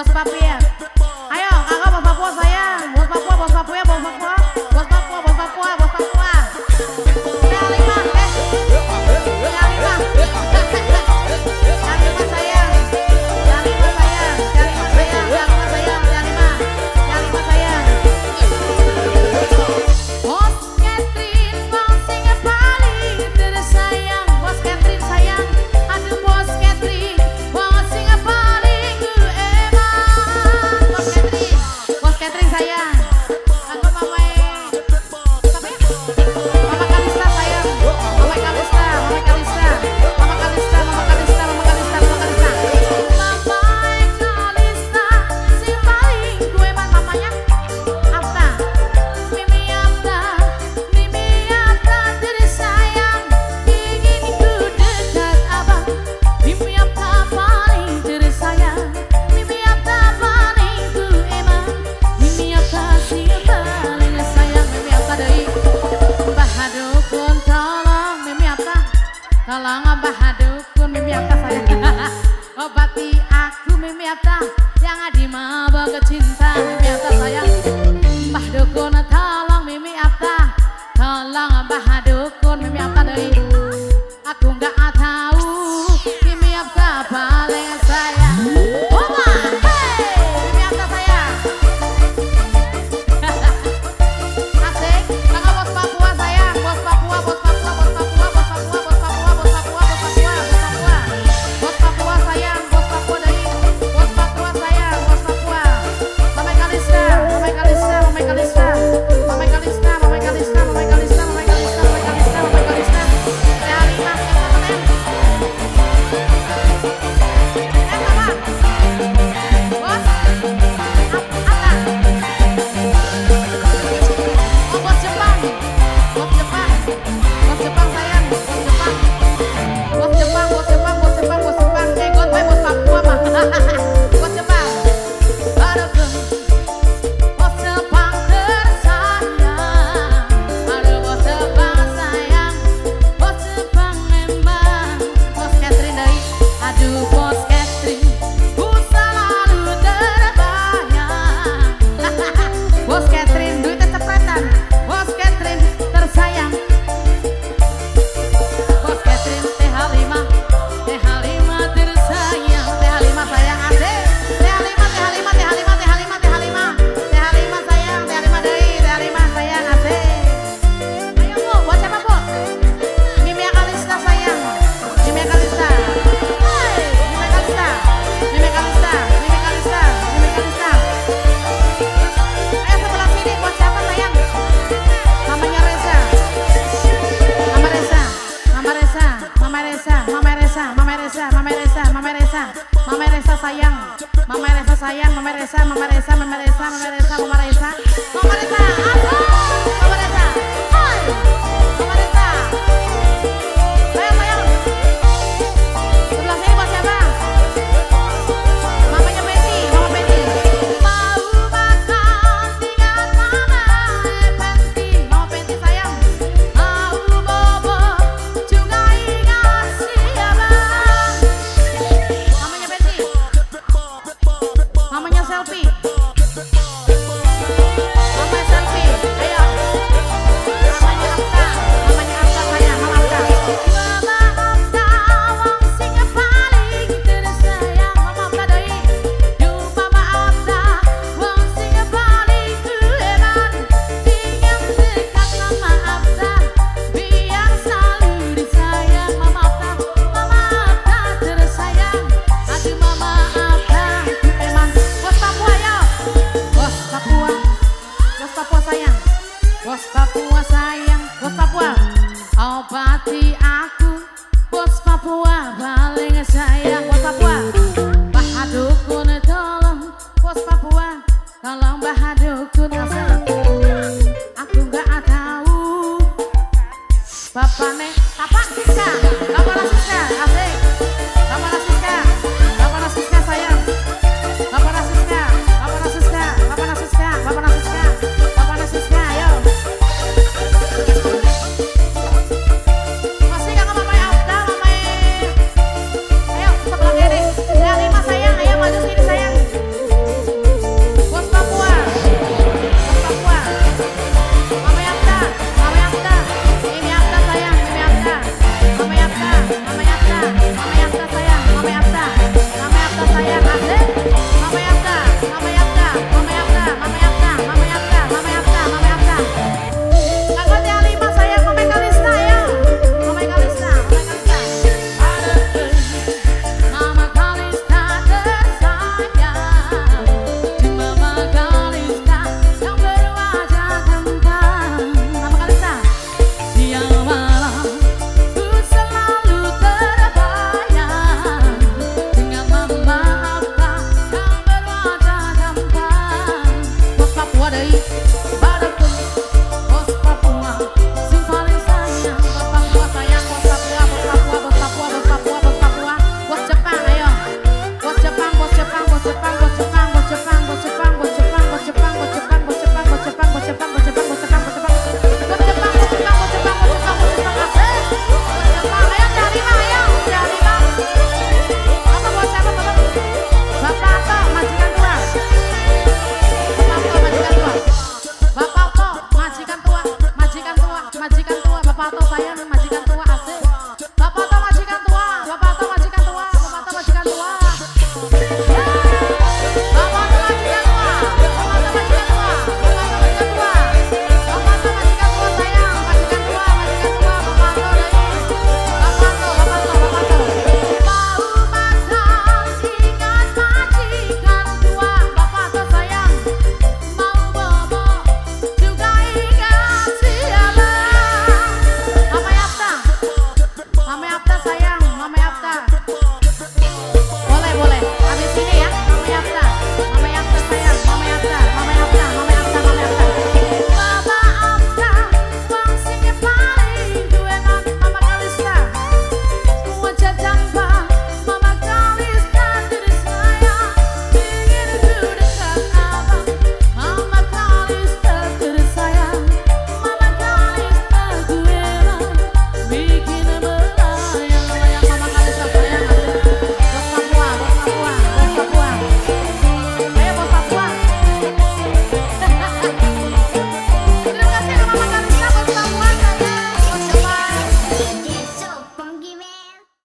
Bos Papua. Ayo, kakak bos Papua sayang. Bos Papua, bos Papua, bos Papua. Bos Papua, bos Papua, bos Papua. TH5, TH5. TH5 sayang. TH5 sayang. TH5 sayang. TH5 sayang. TH5. TH5 sayang. Bos Catherine, wong sing paling tersayang. Bos Catherine sayang. Aduh bos Catherine, wong sing paling eman. Bos Catherine, bos Catherine sayang. Aku mamae siapa ya? Mama Kalista sayang. Mama Kalista, Mama Kalista, Mama Kalista, Mama Kalista, Mama Kalista, Mama Kalista. Mama Kalista, sing paling kueman mamanya Afta. Mimi Afta, Mimi Afta tersayang, ingin ku dekat abang. Mimi Afta paling tersayang, Mimi Afta paling ku eman, Mimi Afta sing paling sayang, Mimi Afta deui. Mbah Dukun tolong Mimi Afta, tolong Mbah Dukun Mimi Afta sayang. Obati aku Mimi Afta yang adi mabok cinta Mimi Afta sayang. Mbah Dukun tolong Mimi Afta, tolong Mbah Dukun Mimi Afta deui. Aku nggak tahu Mimi Afta paling sayang. Oma, hey, Mimi Afta sayang. Asik, kakak bos Papua sayang, bos Papua, bos Papua, bos Papua, bos Papua, bos Papua, bos Papua, bos Papua, bos Papua, bos Papua sayang, bos Papua deui, bos Papua sayang, bos Papua. Mama Kalista, Mama Kalista, Mama Kalista, Mama Kalista, Mama Kalista, Mama Kalista, Mama Kalista, Mama Kalista, Mama Kalista. TH5, M? M apa? Bos? Apa? Oh, bos Jepang, bos Jepang, bos Jepang sayang, bos Jepang, bos Jepang, bos Jepang, bos Jepang, bos Jepang, eh, god, bos Papua mah, bos Jepang, aduh, bos Jepang tersayang, aduh bos Jepang sayang, bos Jepang memang, bos Catherine deui, aduh bos Catherine, ku selalu terbayang. Bos Catherine, duitnya cepretan. Bos Catherine tersayang. Bos Catherine TH5, TH5 tersayang, TH5 sayang asik. TH5, TH5, TH5, TH5, TH5, TH5 sayang, TH5 deui, TH5 sayang asik. Ayo Bu, buat siapa Bu? Mimi Kalista sayang. Mimi Kalista. Hai, Mimi Kalista. Mimi Kalista, Mimi Kalista, Mimi Kalista. Ayo sebelah sini buat siapa sayang? Mamanya Reza. Mama Reza, Mama Reza, Mama Reza, Mama Reza, Mama Reza, Mama Reza, Mama Reza, Mama Reza sayang, Mama Reza sayang, Mama Reza, Mama Reza, Mama Reza, Mama Reza, Mama Reza, Mama Reza, asik, Mama Reza, hai, Mama Reza, sayang sayang, sebelah sini buat siapa? Mamanya Betty, Mama Betty. Mau makan dengan Mama Betty, Mama Betty sayang. Mau bobo juga ingat siapa? Mamanya Betty. Mamanya selfie. Mama selfie. Ayo. Mamanya Afta, mamanya Afta sayang, Mama Afta. Mama Afta, wong sing paling tersayang. Mama Afta deui. Duh Mama Afta, wong sing paling eman. Ingin dekat Mama Afta, biar selalu disayang. Mama Afta, Mama Afta tersayang. Aduh Mama Afta, eman. Bos Papua yo. Bos Papua, bos Papua sayang. Bos Papua sayang, bos Papua. Obati aku, bos Papua paling sayang, bos Papua. Mbah Dukun tolong, bos Papua, tolong Mbah Dukun asal. Aku nggak tahu, bapakne